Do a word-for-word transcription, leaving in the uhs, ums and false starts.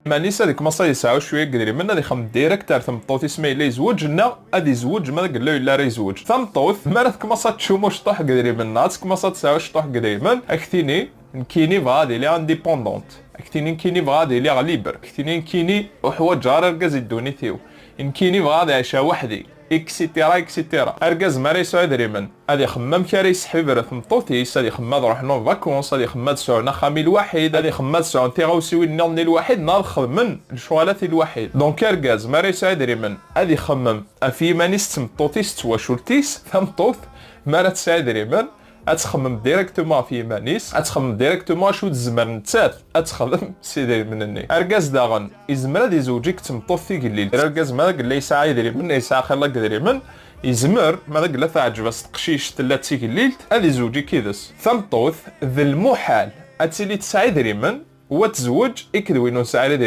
iman-is, ad ikmaṣ ad yesɛu cwiya n yedrimen, ad ixemmem direct ar tmeṭṭut-is ma yella yezweǧ, neɣ ad izweǧ ma deg yella yella ara yezweǧ. Tameṭṭut, mi ara tkmaṣ ad tečču mucṭuḥ n yedrimen, neɣ ad tkmaṣ ad tesɛu cṭuḥ n yedrimen, ad k-tini, nekkini bɣa ad iliɣ indépendante. Ad k-tini, nekkini bɣa ad iliɣ libre. Ad k-tini, nekkini ur ḥwaǧeɣ ara argaz i ddunit-iw. Nekkini bɣa ad ɛiceɣ weḥd-i, et cetera, et cetera. Argaz mi ara yesɛu idrimen, ad ixemmem amek ara yesseḥbiber tmeṭṭut-is, ad ixemmem ad ruḥen en vacances, ad ixemmem ad sɛun axxam i lwaḥid, ad ixemmem ad sɛun tiɣawsiwin nniḍen i lwaḥid, neɣ ad xedmen lecɣalat i lwaḥid. Donc argaz mi ara yesɛu idrimen, ad ixemmem ɣef yiman-is d tmeṭṭut-is d twacult-is. Tameṭṭut mi ara tesɛu idrimen, ad txemmem directement ɣef yiman-is, ad txemmem directement acu tezmer nettat ad texdem s idrimen-nni. Argaz daɣen, izmer ad izewǧ akked tmeṭṭut tigellilt. Argaz ma d agella yesɛa idrimen, yesɛa xilla n yedrimen, izmer, ma d agella teɛǧeb-as teqcict tella d tigellilt, ad izewǧ akked-s. Tameṭṭut, d lmuḥal ad tili tesɛa idrimen, wa tezweǧ akked win ur nesɛi ara idrimen.